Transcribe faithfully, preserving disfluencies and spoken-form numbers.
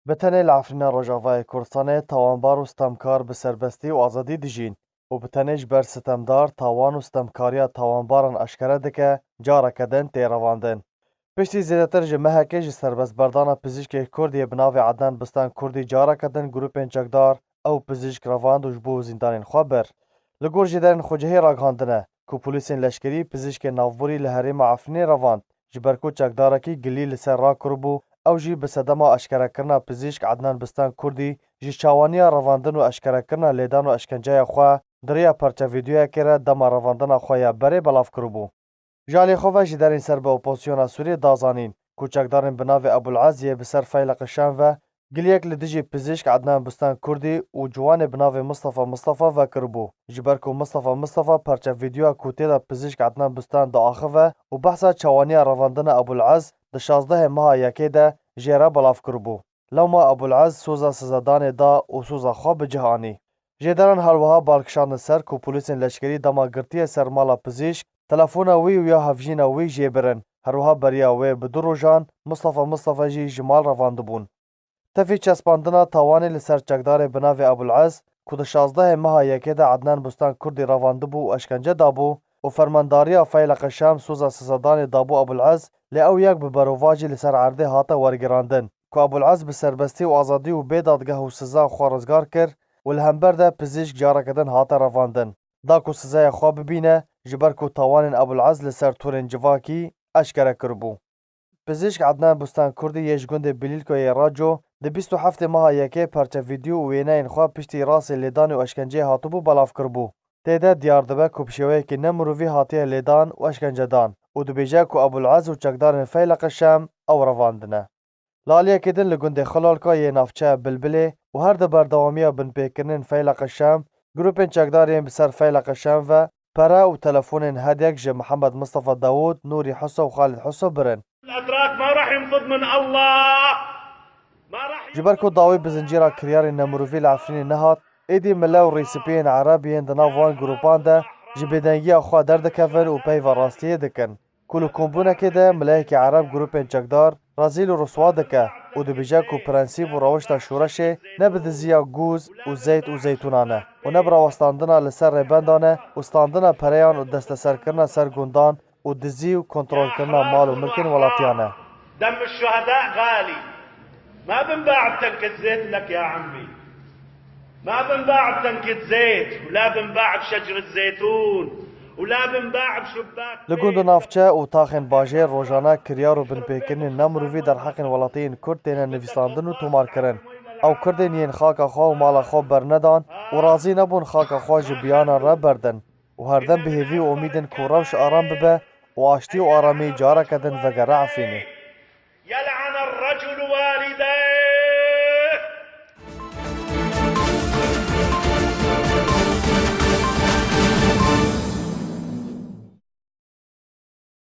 Bi tenê li Efrîna Rojavayê Kurdistanê tawanbar û stemkar bi serbestî û azadî dijîn û bi tenê ji ber sitemdar tawan û stemkariya tawanbaran eşkere dike, careke din tê revandin. Piştî zêdetir ji mehekê ji serbestberdana pizîşkê Kurd yê bi navê Ednan Bistan Kurdî careke din grûpên çekdar ew pizîşk revand û ji bo zîndanên xwe bir. Li gor jêderên xwecihî ragihandine ku polîsên leşkerî pizîşkên navborî li herêma Efrînê revand, ji ber ku çekdarekî gilî li ser rakiribû, ew jî bi sedema eşkerekirina pizîşk Ednan Bistan Kurdî ji çawaniya revandin û eşkerekirina lêdan û eşkenceya xwe di riya parça vîdeoyekê re dema revandina xwe ya berê belav kiribû. Ji alî xwe ve jêderên ser bi opozisyona Sûriyê da zanîn ku çekdarên bi navê Ebul Ez yê bi ser Feyleq Şam ve giliyek li dijî pizîşk Ednan Bistan Kurdî û ciwanê bi navê Mistefa Mistefa vekiribû. Ji ber ku Mistefa Mistefa parça vîdeoya ku tê de pizîşk Ednan Bistan diaxive û behsa çawaniya revandina Ebul Ez di şazdehê meha yekê de jê re belav kiribû. Lewma Ebul Ez soza sizedanê da û soza xwe bi cih anî. Jêderan her wiha bal kişandin ser ku polîsên leşkerî dema girtiye ser mala pizîşk, telefona wî û ya hevjîna wî jê birin. Her wiha beriya wê bi du rojan Mistefa Mistefa jî ji mal revandibûn. Tevî çespandina tawanê li ser çekdarê bi navê Ebul Ez ku di şazdehê meha yekê de Ednan Bustan Kurdî revandibû û eşkence dabû û fermandariya Feyleq Şam soza sizedanê dabû Ebul Ez, lê ew yek bi berovajî li ser erdê hate wergirandin ku Ebul Ez bi serbestî û azadî û bê dadgeh û siza xwe rizgar kir û li hember de pizîşk careke din hate revandin. Da ku sizeya xwe bibîne, ji ber ku tawanên Ebul Ez li ser torên civakî eşkere kiribû. Pizîşk Ednan Bustan Kurdî yê ji gundê Bilîlko yê Raco di bîst û heftê meha yekê parça vîdeo û wêneyên xwe piştî rasê lêdanê û eşkenceyê hatibû belav kiribû. Tê de diyar dibe ku bi şêweyekî nemirovî hatiye lêdan û eşkencedan û dibêje ku Ebul Ez û çekdarên Feyleq Şam ew revandine. Li aliyekê din li gundê Xilalka yê navçeya Bilbilê û her di berdewamiya binpêkirinên Feyleq Şam, grûpên çekdar yên bi ser Feyleq Şam ve pere û telefonên hedyek ji Mihemed Mistefa Dawûd, Nûrî Huso û Xalid Huso birin. الأتراك ما راح ينفض من الله. ما راح Ji ber ku dawî bi zincîra kiryarên nemirovî li Efrînê nehat, êdî mile û rêsipiyên Ereb yên di nav wan grûpan de ji bêdengiya xwe derdikevin û peyva rastiyê dikin. Ku li kombûnekê de mileyekî Ereb grûpên çekdar rezîl û riswa dike û dibêje ku prensîp û rewişta şoreşê ne bi diziya gûz û zeyt û zeytûnan e û ne bi rawestandina li ser rêbendan e û standina pereyan û desteserkirina ser gundan û dizî û kontrolkirina mal û milkên welatiyan e. دم الشهداء غالي. ما بنباع بتنكة زيت لك يا عمي. ما بنباع بتنكة زيت، ولا بنباع بشجرة زيتون، ولا بنباع بشباك Li gund û navçe û taxên bajêr rojane kiryar û binpêkirinên nemirovî derheqên welatiyên Kurd têne nivîsandin û tomarkirin. Ew Kurdên yên xaka xwe û mala xwe bernedan û razî nebûn xaka xwe ji biyanan re berdin û herdem bi hêvî û umîd in ku rewş aram bibe û aştî û aramî careke din vegere Efrînê. يلعن الرجل والديه.